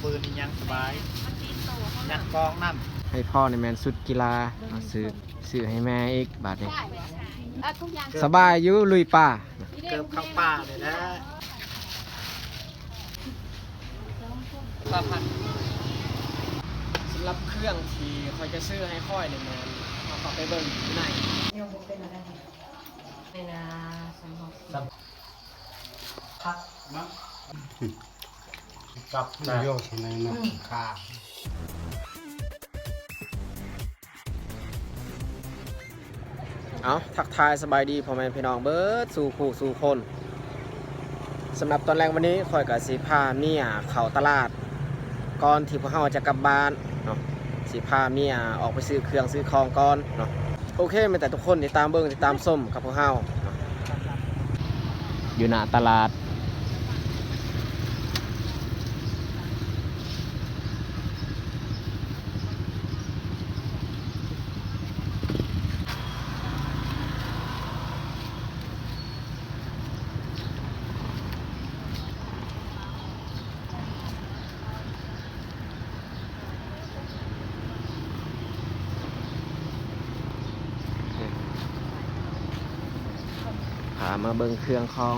ປືນອີຫຍັງສະບາຍ ຍັດກອງນຳ. ໃຫ້ພໍ່ນີ້ແມ່ນຊຸດກິລາ ເອົາຊື້ ຊື້ໃຫ້ແມ່ອີກບາດນີ້. ສະບາຍຢູ່ລຸຍປ່າ. ເກີບເຂົ້າປ່ານີ້ແຫຼະ. ສຳລັບເຄື່ອງທີ່ຂ້ອຍຈະຊື້ໃຫ້ຂ້ອຍນີ້ແມ່ນ ເຮົາເຂົ້າໄປເບິ່ງຢູ່ໃນ ນີ້ນະ ສຳ ຄັກນະ ກັບນະ ໂຍກໃນນະ ອືມ ຂາ. ເອົາ ທັກທາຍສະບາຍດີພໍ່ແມ່ພີ່ນ້ອງເບິດສູ່ຜູ້ສູ່ຄົນ. ສຳລັບຕອນແລງວັນນີ້ ຂ້ອຍກໍຊິພາເມຍເຂົ້າຕະຫຼາດ ກ່ອນທີ່ພວກເຮົາຈະກັບບ້ານເນາະ. ຊິພາເມຍອອກໄປຊື້ເຄື່ອງຊື້ຂອງກ່ອນເນາະ. ໂອເຄ ແມ່ນແຕ່ທຸກຄົນຕິດຕາມເບິ່ງ ຕິດຕາມຊົມກັບພວກເຮົາເນາະ ຢູ່ໜ້າຕະຫຼາດ. ພາມາເບິ່ງເຄື່ອງຂອງ.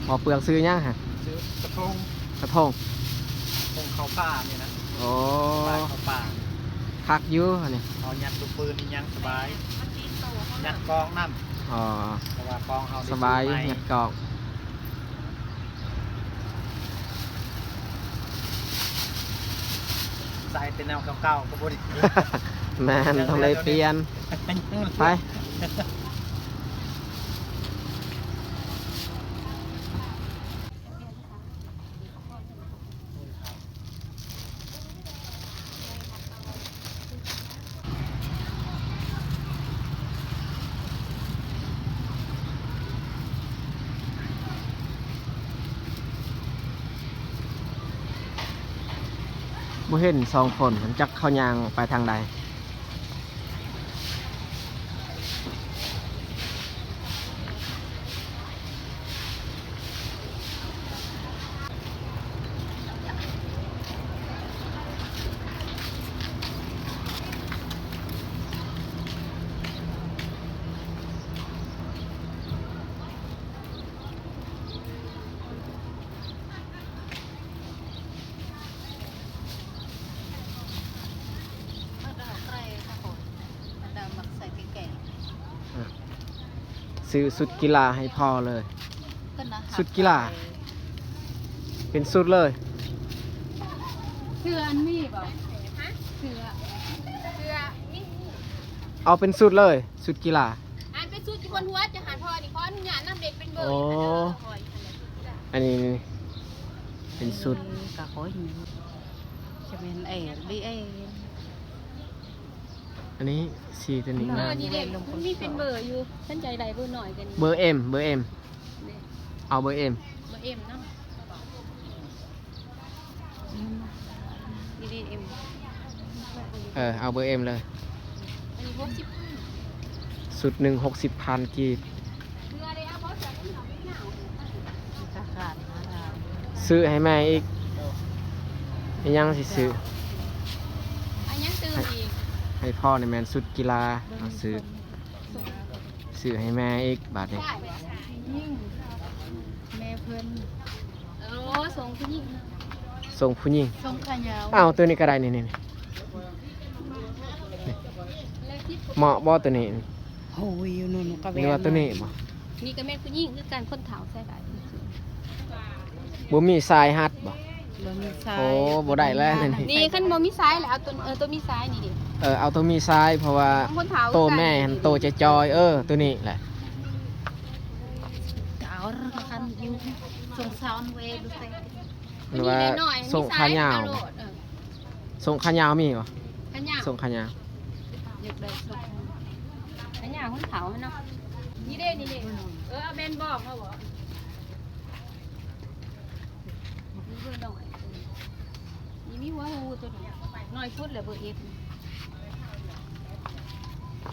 ໝໍ້ເປືອງຊື່ຫຍັງຫະ? ຊື່ກະທົງ ກະທົງ ຄົງເຂົ້າປ່ານີ້ນະ. ໂອ້ ເຂົ້າປ່າ ຄັກຢູ່ອັນນີ້ ເຮົາຍັດລູກປືນອີຫຍັງສະບາຍ ຍັດກອງນຳ. ອໍ ເພາະວ່າກອງເຮົາໄດ້ຊື້ໃໝ່ ສະບາຍຢູ່ ຍັດກອງ. ໃສ່ແຕ່ແນວເກົ່າໆກໍບໍ່ໄດ້ ແມ່ນ ຕ້ອງໄດ້ປ່ຽນ. ໄປ ບໍ່ເຫັນສອງຄົນ ຈັກເຂົາຍ່າງໄປທາງໃດ. ຊື້ຊຸດກິລາໃຫ້ພໍ່ເລີຍ. ຊຸດກິລາ ເປັນຊຸດເລີຍ. ເສື້ອອັນມີບໍ່? ເສື້ອ ເສື້ອມີ ເອົາເປັນຊຸດເລີຍ ຊຸດກິລາ. ອັນເປັນຊຸດທີ່ຄົນຫົວຈະຫັນພໍ່ນີ້ ຂໍອະນຸຍາດນຳເດັກເປັນເບີ. ໂອ້ ອັນນີ້ເປັນຊຸດ ກະຂໍຢູ່ ຈະແມ່ນ ເອ ບີ ເອ. ອັນນີ້ສີຕົວນີ້ງາມ ເບີນີ້ເດ້ ມັນມີເປັນເບີຢູ່ ຄັນໃຈໄດ້ເບີນ້ອຍກວ່ານີ້ ເບີເອັມ ເບີເອັມ ເດ້ ເອົາເບີເອັມ ເບີເອັມເນາະ ນີ້ເດ້ເອັມ ເອີ ເອົາເບີເອັມເລີຍ. ອັນນີ້ຫົກສິບພັນ ຊຸດໜຶ່ງຫົກສິບພັນກີບ. ຊື້ໃຫ້ແມ່ອີກ ອີຫຍັງຊິຊື້? ອັນຫຍັງຕື່ມອີກ? ໃຫ້ພໍ່ນີ້ແມ່ນຊຸດກິລາ ເອົາຊື້ ຊື້ໃຫ້ແມ່ອີກບາດນີ້. ແມ່ເພິ່ນ ໂອ້ ສົ່ງຜູ້ຍິງ ສົ່ງຜູ້ຍິງ ສົ່ງຂາຍາວ. ອ້າວ ໂຕນີ້ກໍໄດ້ນີ້ ນີ້ ນີ້ ເໝາະບໍ່ໂຕນີ້? ໂອ້ຍ ຢູ່ໂນ່ນກໍແມ່ນ ຫຼືວ່າໂຕນີ້ບໍ່? ນີ້ກໍແມ່ນຜູ້ຍິງຄືກັນ ຄົນເຖົ້າໃສ່ໄດ້. ບໍ່ມີຊາຍຮັດບໍ່? ບໍ່ມີຊາຍ ໂອ້ ບໍ່ໄດ້ແລ້ວນີ້ ນີ້ຄັນບໍ່ມີຊາຍແລ້ວ ເອົາຕົວ ເອີ ຕົວມີຊາຍນີ້ເດ້ ເອີ ເອົາຕົວມີຊາຍ ເພາະວ່າ ຂອງຄົນເຖົ້າ ໂຕແມ່ຫັ້ນ ຄືກັນ ໂຕຈອຍໆ ເອີ ຕົວນີ້ແຫຼະ ກາວ ຄັນຢູ່ ສົ່ງຊາວເວ ດູແຊ ຫຼືວ່າ ອັນນີ້ນ້ອຍໆ ສົ່ງຂາຍາວ ມີຊາຍ ເອີ ສົ່ງຂາຍາວມີບໍ່? ຂາຍາວ ສົ່ງຂາຍາວ ຢາກໄດ້ສົ່ງຂາຍາວ ຄົນເຖົ້າເນາະ ນີ້ເດ້ ນີ້ເດ້ ເອີ ເອົາແບນບອກເຮົາບໍ່? ມີເບີໜ້ອຍ ນີ້ມີຫົວຫູຕົວໜ້ອຍ ໜ້ອຍສຸດແຫຼະ ເບີເອັດ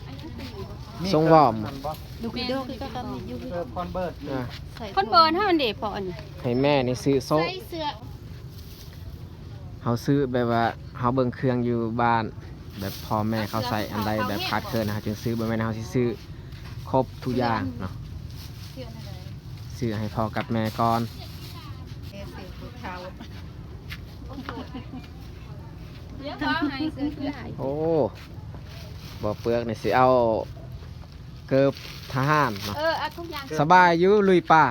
ອັນນັ້ນຄື ມີ ຊົງວອມ ແມ່ນ ເອີ ຄອນເບີດ ອ່າ ຄອນເບີດເຮົາອັນເດ ພໍອັນນີ້ ໃຫ້ແມ່ນີ້ຊື້ໂຊະ ໃສ່ເສື້ອ ເຮົາຊື້ແບບວ່າ ເຮົາເບິ່ງເຄື່ອງຢູ່ບ້ານ ແບບພໍ່ແມ່ເຂົາໃສ່ອັນໃດແບບຂາດເຂີນ ເຮົາຈຶ່ງຊື້ ບໍ່ແມ່ນເຮົາຊິຊື້ຄົບທຸກຢ່າງເນາະ ຊື້ໃຫ້ພໍ່ກັບແມ່ກ່ອນ ໂອ້ ບໍ່ເປືອກນີ້ຊິເອົາເກີບທະຫານເນາະ ເອີ ເອົາທຸກຢ່າງ ສະບາຍຢູ່ ລຸຍປ່າ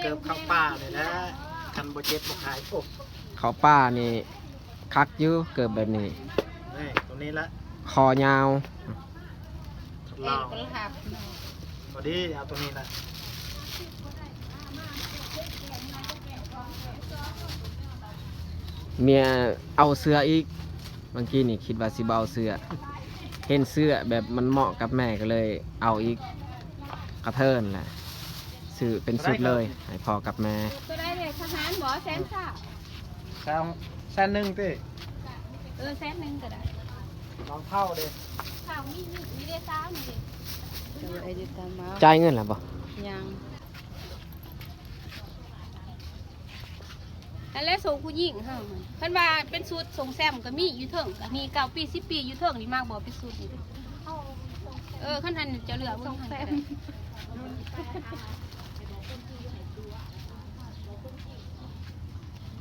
ເກີບເຂົ້າປ່ານີ້ແຫຼະ ຄັນບໍ່ເຈັບບໍ່ຂາຍ ໂອ້ ເຂົ້າປ່ານີ້ ຄັກຢູ່ເກີບແບບນີ້ ນີ້ ຕົວນີ້ລະ ຄໍຍາວ ເອກະລາດ ພໍດີ ເອົາຕົວນີ້ລະ ເມຍເອົາເສື້ອອີກ ບາງທີນີ້ຄິດວ່າຊິບໍ່ເອົາເສື້ອ ເຫັນເສື້ອແບບມັນເໝາະກັບແມ່ ກໍເລີຍເອົາອີກ ກະເທີນແຫຼະ ຊື້ເປັນຊຸດເລີຍ ໃຫ້ພໍ່ກັບແມ່ ຕົວໃດເດ ທະຫານບໍ່ ແສນຊາວ ແສນ ແສນໜຶ່ງຕິ ເອີ ແສນໜຶ່ງກໍໄດ້ ລອງເທົ້າເດ້ ເທົ້າມີ ມີ ມີເດ້ ຊາວນີ້ເດ້ ຈ່າຍເງິນແລ້ວບໍ່? ຍັງ ຫັ້ນແຫຼະ ສົ່ງຜູ້ຍິງເຮົາ ເພິ່ນວ່າເປັນຊຸດ ສົ່ງແຊມກໍມີຢູ່ເທິງ ກໍມີເກົ້າປີ ສິບປີ ຢູ່ເທິງນີ້ ມັກບໍ່ ເປັນຊຸດນີ້ ເອີ ຄັນຫັ້ນເຈົ້າເລືອກເບິ່ງຫັ້ນກໍໄດ້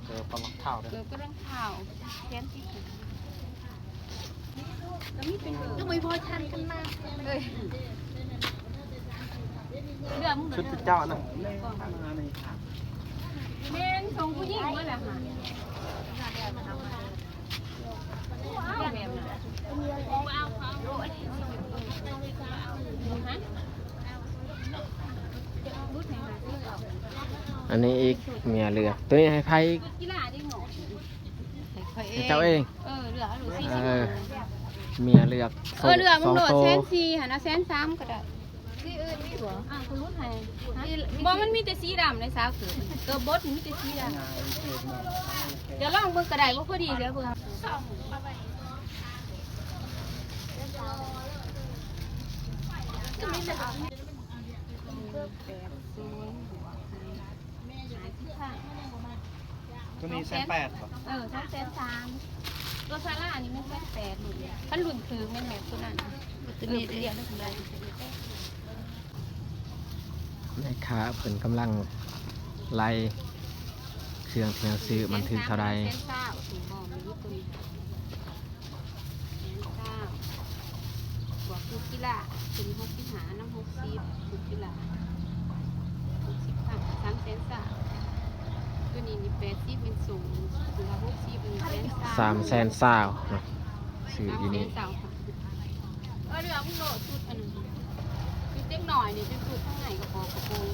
ເກີບກັບລອງເທົ້າເດີ ເກີບກັບລອງເທົ້າ ແຂນຕິດກັນ ກໍມີເປັນເບີ ກໍບໍ່ພໍທັນກັນມາ ເອີຍ ເລືອກເບິ່ງ ຊຸດເຈົ້ານະ ແມ່ນ ສົ່ງຜູ້ຍິງເບິດແຫຼະ ອັນນີ້ອີກ ເມຍເລືອກ ຕົວນີ້ໃຫ້ໃຜ? ໃຫ້ເຈົ້າເອງ ເອີ ເລືອກເອົາໂລດ ເອີ ເມຍເລືອກ ເອີ ເລືອກເບິ່ງໂລດ ສອງໂຕ ແສນສີ່ຫັ້ນນະ ແສນສາມກໍໄດ້ ສີອື່ນມີບໍ່? ອ້າວ ກໍຫຼຸດໃຫ້ ບໍ່ ມັນມີແຕ່ສີດຳໃນສາວເກີບ ເກີບບົດມີແຕ່ສີດຳ ດຽວລອງເບິ່ງກໍໄດ້ ບໍ່ພໍດີດຽວເບິ່ງ ຕົວນີ້ແສນແປດບໍ່? ເອີ ສອງແສນສາມ ຕົວຊາລານີ້ແມ່ນແສນແປດ ລຸ້ນ ຄັນລຸ້ນຖືກແມ່ນແບບຕົວນັ້ນ ຕົວນີ້ເດ້ ແມ່ຄ້າເພິ່ນກຳລັງໄລ່ເຄື່ອງທີ່ເຮົາຊື້ ມັນຖືກເທົ່າໃດ ແສນສາມ ແສນສາມ ແສນສາມ ບວກທຸກກິລາ ຕົວນີ້ຫົກສິບຫ້າ ນຳຫົກສິບ ທຸກກິລາ ຫົກສິບພັນ ສາມແສນຊາວ ຕົວນີ້ນີ້ແປດສິບ ແມ່ນສູງ ຕົວຫົກສິບ ນີ້ແສນຊາວ ສາມແສນຊາວເນາະ ຊື້ຢູ່ນີ້ ສາມແສນຊາວ ເອີ ເລືອກເບິ່ງໂລດ ຊຸດອັນນັ້ນ ຊຸດເດັກນ້ອຍນີ້ ເປັນຊຸດທາງໃນກະເປົາກະໂປງ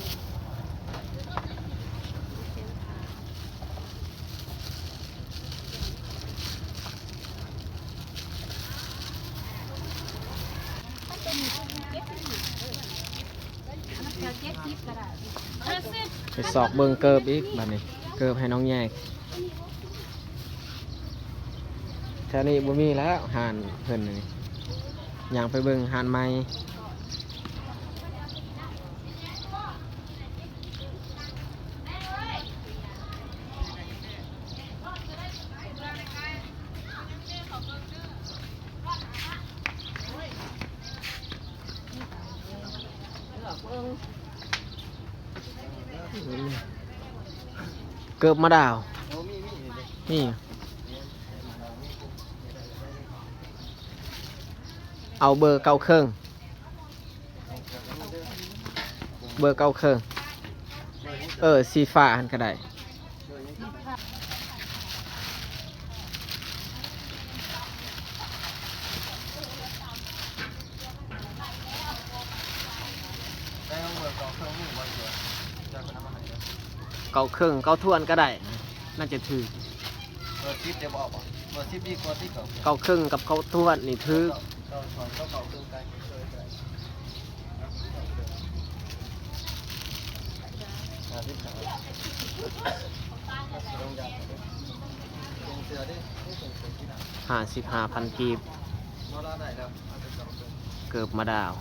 ໄປຊອກເບິ່ງເກີບອີກບາດນີ້ ເກີບໃຫ້ນ້ອງແຍກ ແຖວນີ້ບໍ່ມີແລ້ວ ຮ້ານເພິ່ນນີ້ ຍ່າງໄປເບິ່ງຮ້ານໃໝ່. ເກີບມາດາວ ນີ້ ເອົາເບີເກົ້າເຄິ່ງ ເບີເກົ້າເຄິ່ງ ເອີ ສີຟ້າຫັ້ນກໍໄດ້. ເກົ້າເຄິ່ງ ເກົ້າຖ້ວນກໍໄດ້ ໜ້າຈະຖືກ. ເບີສິບໄດ້ບໍ່? ເບີສິບດີກວ່າຕິ ເກົ້າເຄິ່ງກັບເກົ້າຖ້ວນນີ້ຖືກ. ຫ້າສິບຫ້າພັນກີບ ເກີບມາດາວ.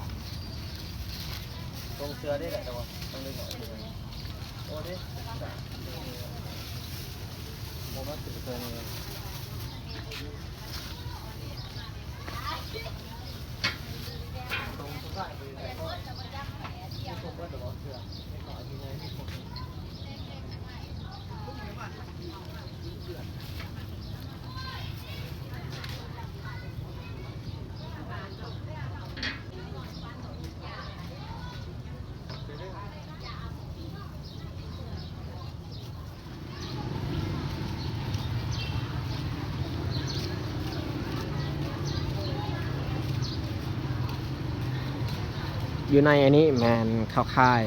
ຢູ່ໃນອັນນີ້ແມ່ນເຂົາຂາຍ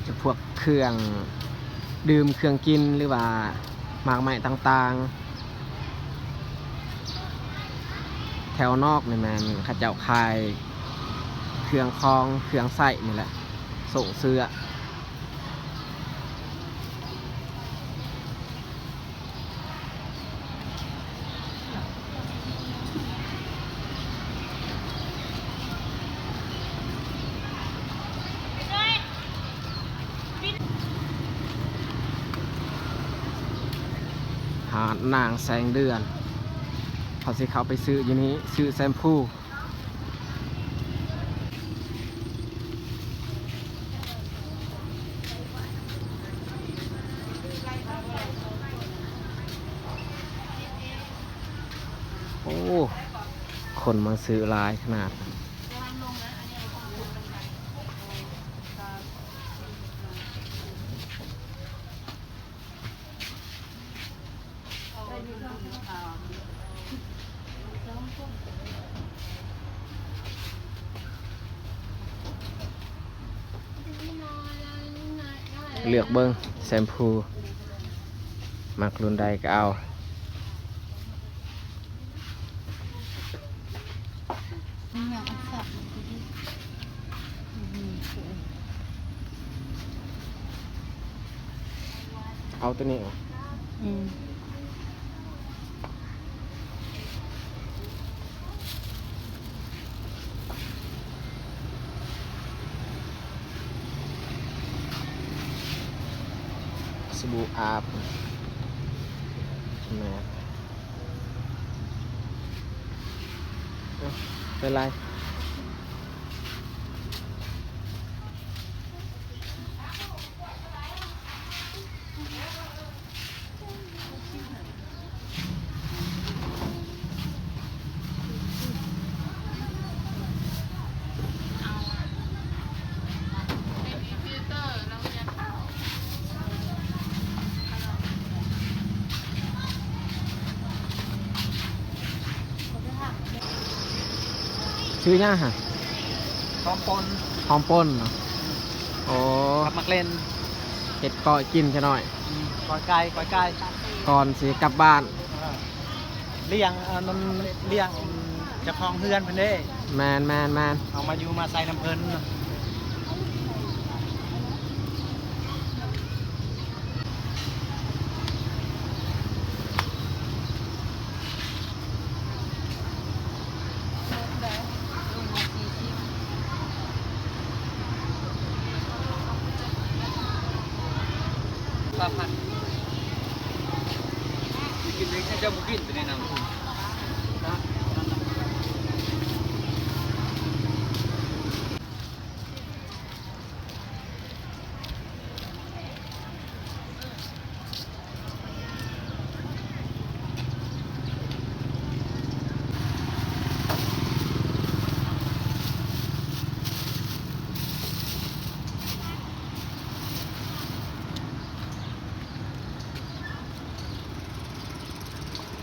ຈະພວກເຄື່ອງດື່ມເຄື່ອງກິນ ຫຼືວ່າໝາກໄມ້ຕ່າງໆ. ແຖວນອກນີ້ແມ່ນເຂົາເຈົ້າຂາຍເຄື່ອງຂອງເຄື່ອງໃຊ້ນີ້ແຫຼະ ໂສ້ງເສື້ອ. ຮ້ານນາງແສງເດືອນ ເຮົາຊິເຂົ້າໄປຊື້ຢູ່ນີ້ ຊື້ແຊມພູ. ໂອ້ ຄົນມາຊື້ຫຼາຍຂະໜາດ. ເລືອກເບິ່ງແຊມພູ ມັກລຸ້ນໃດກໍເອົາ. ເອົາໂຕນີ້ ອືມ ສະບູອາບ ແມ່ນ. ເປັນໄລ? ຊື່ຫຍັງຫະ? ຫອມປົ່ນ ຫອມປົ່ນເນາະ. ໂອ້ ກັບໝາກເລັ່ນ ເຮັດກ້ອຍກິນຊະໜ້ອຍ. ອືມ ກ້ອຍໄກ່ ກ້ອຍໄກ່ ກ່ອນຊິກັບບ້ານ. ເອີ ລ້ຽງ ອັນນັ້ນ ລ້ຽງເຈົ້າຂອງເຮືອນເພິ່ນເດ້. ແມ່ນໆໆ ເອົາມາຢູ່ມາໃສ່ນຳເພິ່ນ. ສາມພັນ ກິນເດ້ ເຈົ້າບໍ່ກິນ ໄປແນະນຳ.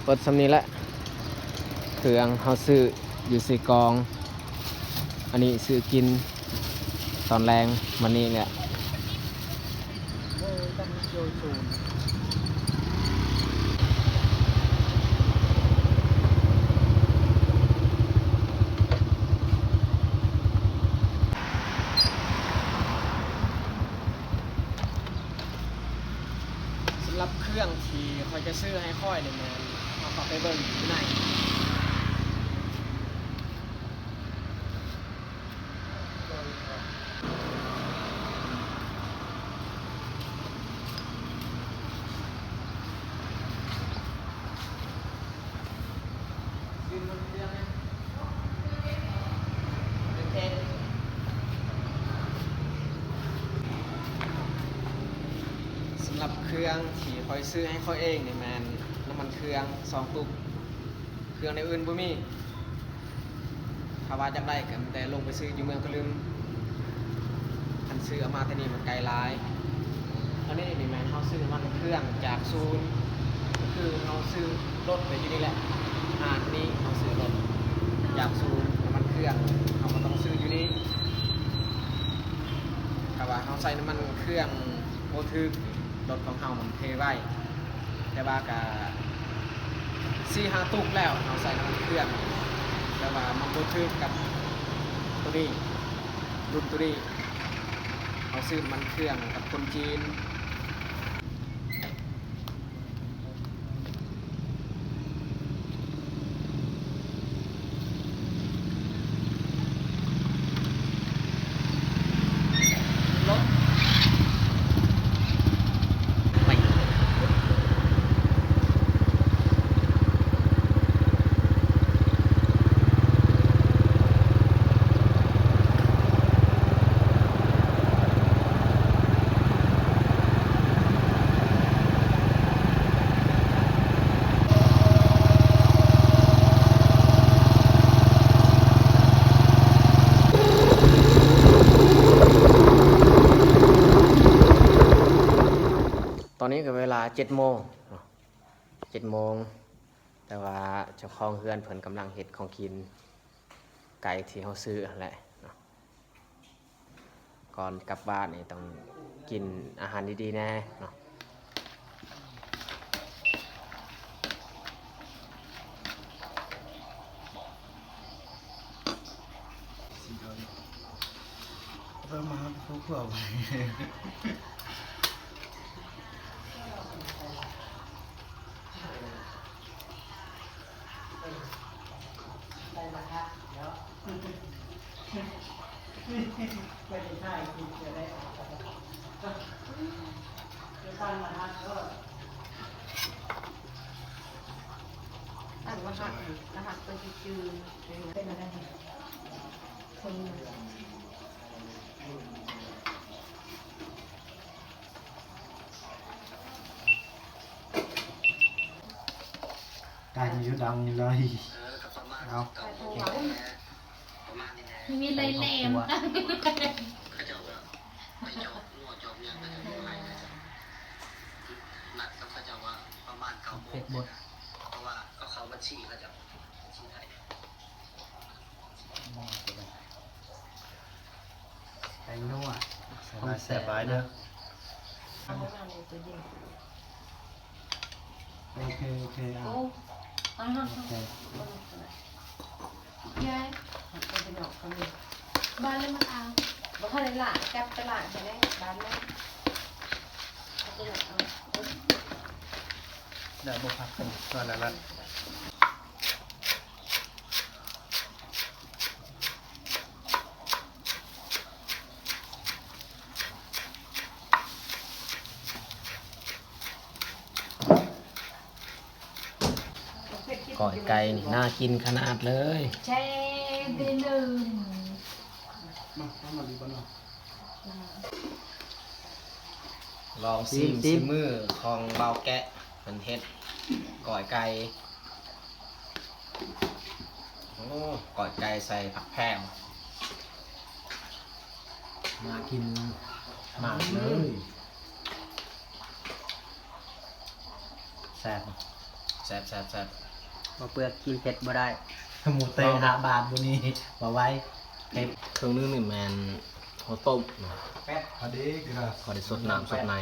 ເບິດສ່ຳນີ້ແຫຼະ ເຄື່ອງເຮົາຊື້ຢູ່ເຊກອງ. ອັນນີ້ຊື້ກິນຕອນແລງມື້ນີ້ແຫຼະ. ເອີ ກັນໂຈໂຈນ. ສຳລັບເຄື່ອງທີ່ຂ້ອຍຈະຊື້ໃຫ້ຂ້ອຍນີ້ແມ່ນ ເຮົາເຂົ້າໄປເບິ່ງຢູ່ໃນ ສຳລັບເຄື່ອງທີ່ຂ້ອຍຊື້ໃຫ້ຂ້ອຍເອງນີ້ແມ່ນນ້ຳມັນເຄື່ອງສອງຕຸກ ເຄື່ອງແນວອື່ນບໍ່ມີ. ຖ້າວ່າຢາກໄດ້ກໍມີແຕ່ລົງໄປຊື້ຢູ່ເມືອງກະລຶມ ຄັນຊື້ເອົາມາແຕ່ນີ້ມັນໄກຫຼາຍ. ອັນນີ້ນີ້ແມ່ນເຮົາຊື້ນ້ຳມັນເຄື່ອງຈາກສູນ ຄືເຮົາຊື້ລົດໄປຢູ່ນີ້ແຫຼະ ຮ້ານນີ້ເຮົາຊື້ລົດຈາກສູນ ນ້ຳມັນເຄື່ອງເຮົາກໍຕ້ອງຊື້ຢູ່ນີ້. ຖ້າວ່າເຮົາໃສ່ນ້ຳມັນເຄື່ອງບໍ່ຖືກ ລົດຂອງເຮົາມັນເພໄວ ແຕ່ວ່າກະສີ່ຫ້າຕຸກແລ້ວ ເຮົາໃສ່ນ້ຳມັນເຄື່ອງ ແຕ່ວ່າມັນບໍ່ຖືກກັບໂຕນີ້ ລຸ້ນໂຕນີ້ ເຮົາຊື້ນ້ຳມັນເຄື່ອງກັບຄົນຈີນ. ຕອນນີ້ກໍເວລາເຈັດໂມງເນາະ ເຈັດໂມງ ແຕ່ວ່າເຈົ້າຂອງເຮືອນເພິ່ນກຳລັງເຮັດຂອງກິນ ໄກ່ທີ່ເຮົາຊື້ຫັ້ນແຫຼະເນາະ. ກ່ອນກັບບ້ານນີ້ຕ້ອງກິນອາຫານດີໆແດ່ເນາະ. ເລີ່ມມາຫາຜູ້ຄົວ. ໄດ້ລະຄັດເນາະ ໄປໄດ້ຖ່າຍຄລິບກໍໄດ້ ໄປຕັ້ງລະຫັດໂລດ ຕັ້ງລະຫັດ ລະຫັດເພິ່ນຊິຈື່ ເປັນລະຫັດ ຄົນ ກາຍຢູ່ດັງຢູ່ເລີຍ ເອີ ກໍປະມານ ເອົາ ປະມານນີ້ແຫຼະ ມີໄລ່ແຫຼມ ເຂົາເຈົ້າວ່າໄປຈອບງົວຈອບຫຍັງ ເຂົາເຈົ້າບໍ່ໃຫ້ ນັດກັບເຂົາເຈົ້າວ່າປະມານເກົ້າໂມງ ເພາະວ່າເຂົາເຂົ້າບັນຊີເຂົາເຈົ້າ ບັນຊີໄທ. ແປ້ງນົວ ແຊບຫຼາຍເດີ ໂອເຄ ໂອເຄ ເອົາ ໂອ້ ໂອເຄ ຍາຍ ໄປນອກກັນເລີຍ ບ້ານເລີຍ ມັນເອົາ ບໍ່ທັນໄດ້ລ້າງ ຈັບໄປລ້າງໃຫ້ແດ່ ບ້ານເລີຍ ເອົາໄປນອກ ເອົາ ໄດ້ບໍ່ ຜັກ ກໍລະລັດ. ກ້ອຍໄກ່ນີ້ໜ້າກິນຂະໜາດເລີຍ ແຊບເດີ ມາ ມາດີກວ່າເນາະ. ລອງຊີມ ຊີມ ສີມືຂອງບ່າວແກະ ເພິ່ນເຮັດກ້ອຍໄກ່ ໂອ້ ກ້ອຍໄກ່ໃສ່ຜັກແພງ ໜ້າກິນຂະໜາດເລີຍ ອືມ ແຊບ ແຊບ ແຊບ ແຊບ ບໍ່ເປືອກ ກິນເຜັດບໍ່ໄດ້ ໝູເຕະ ຫ້າບາດມື້ນີ້ ບໍ່ໄຫວ ເຜັດ ເຄິ່ງໜຶ່ງນີ້ແມ່ນ ເຂົ້າຕົ້ມເນາະ ແປດ ພໍດີ ພໍໄດ້ສົດນ້ຳສົດໃນ.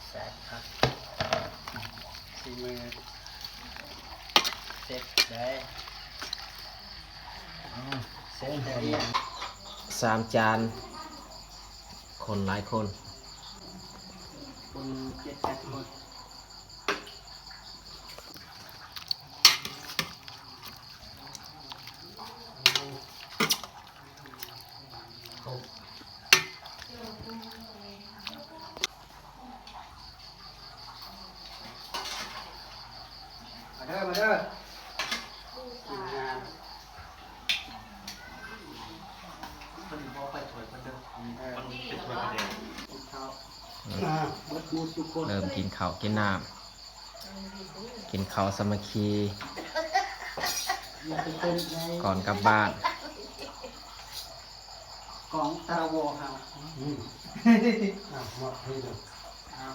ແຊບຄັກ ສີມືເຊັບໄດ້ ເຊັບໄດ້ ສາມຈານ ຄົນຫຼາຍຄົນ ຄົນເຈັດແປດຄົນ. ມາເດີ ມາເດີ ກິນງານ ເພິ່ນບໍ່ຄ່ອຍຖ້ວຍເພິ່ນເດີ ເອີ ເພິ່ນເປັນຖ້ວຍເພິ່ນເດ້ ກິນເຂົ້າ ເລີ່ມກິນເຂົ້າກິນນ້ຳ ກິນເຂົ້າສາມັກຄີ ກ່ອນກັບບ້ານ ກອງຕາວໍເຮົາ ອືມ ອ່ະ ມອບໃຫ້ເດີ ອ່ະ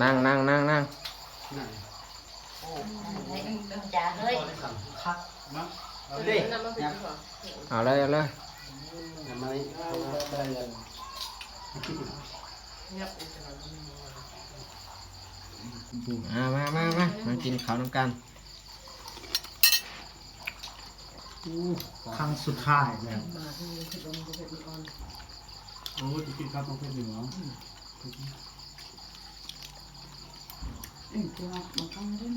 ນັ່ງ ນັ່ງ ນັ່ງ ນັ່ງ ນັ່ງ ໂອ້ ຈ້າເລີຍ ຄັກເນາະ ເອົາເລີຍ ເອົາເລີຍ ເອົາເລີຍ ອ່າ ມາ ມາ ມາ ມາກິນເຂົ້ານຳກັນ. ໂອ້ ຄັ້ງສຸດທ້າຍແລ້ວ ໂອ້ ຈະກິນກັບໝາກເຜັດຢູ່ເນາະ ອືມ ເອີ ເຈົ້າ ມາທາງນີ້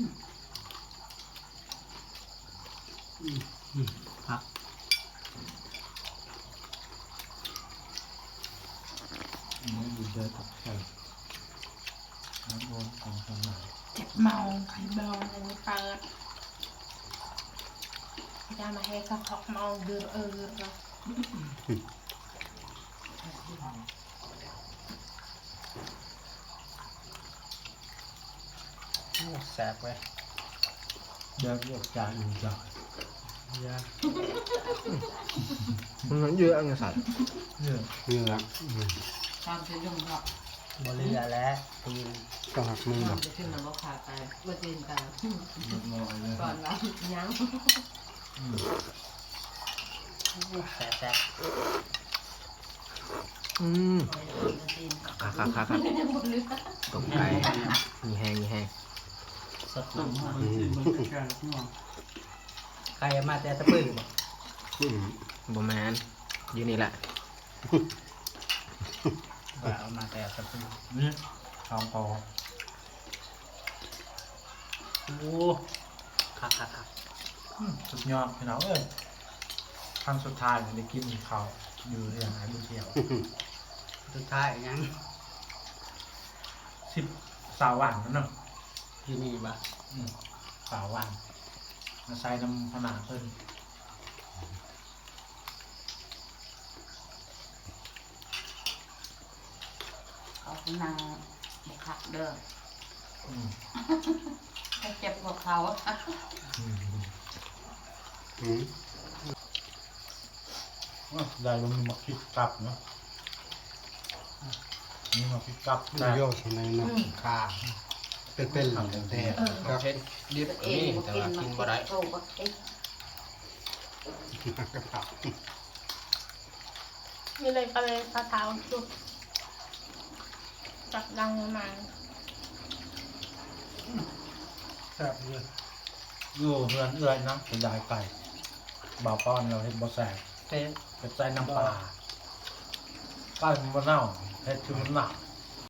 ອືມ ອືມ ຜັກ ເຈັບເມົາ ໄຂ້ເບົາ ຍັງບໍ່ເປີດ ຢ່າມາແຮ່ກັບເມົາ ເດືອດເອີດເນາະ. ໂອ້ ແຊບເວີຍ ແບບຢາກຈາກຢູ່ຈ້າ ຢາກ ມັນເຍອະອັນນີ້ສັດ ເຍອະ ເຍອະ ອືມ ຕາມຈະຍົງເນາະ ບໍ່ເຫຼືອແລ້ວ ຕີນ ຕ້ອງຫັກມືບໍ່ ຈະຂຶ້ນນຳບໍ່ຂາໄກ ບໍ່ຕີນໄກ ກ່ອນວ່າຍັງ ອືມ ໂອ້ ແຊບໆ. ອືມ ຄັກໆໆໆ ຕົ້ມໄກ່ ມີແຮງ ມີແຮງ ສົດນ້ຳ ອືມ ໄກ່ເອົາມາແຕ່ຕະປືບໍ່? ອືມ ບໍ່ແມ່ນ ຢູ່ນີ້ແຫຼະ ວ່າເອົາມາແຕ່ຕະປື ນີ້ ສອງໂຕ. ໂອ້ ຄັກໆໆ ອືມ ສຸດຍອດພີ່ນ້ອງເອີຍ ຄັ້ງສຸດທ້າຍໄດ້ກິນເຂົ້າຢູ່ເຮືອນອ້າຍບຸນທ່ຽວ ສຸດທ້າຍຫຍັງ ສິບ ຊາວວັນແລ້ວເນາະ ຢູ່ນີ້ບໍ່? ອືມ ຊາວວັນ ມາໃສ່ນຳຫົວໜ້າເພິ່ນ. ເຂົານັ່ງບໍ່ຄັກເດີ ອືມ ໃຫ້ເຈັບຫົວເຂົ່າ ອືມ ອືມ ໂອ້ ໄດ້ບໍ່ມີໝາກພິກກັບເນາະ ມີໝາກພິກກັບ ໂຍສະໄນເນາະ ອືມ ຄ່າ ເປັນໆ ແຕ່ ເອີ ແບບເຜັດດິບກໍມີ ແຕ່ວ່າກິນບໍ່ໄດ້ ໂຕບັກເອັດ ກິນມາກະເທົາ. ມີເລີຍກໍເລີຍປາເທົາຈຸບຈັບດັງມາ ແຊບເລີຍ ຢູ່ເຮືອນເອື້ອຍນະ ເສຍດາຍໄກ່ ບ່າວປ້ອນລາວເຮັດບໍ່ແຊບ ເຮັດໃສ່ນ້ຳປາ ໄກ່ມັນບໍ່ເນົ່າ ເຮັດຄືມັນເນົ່າ.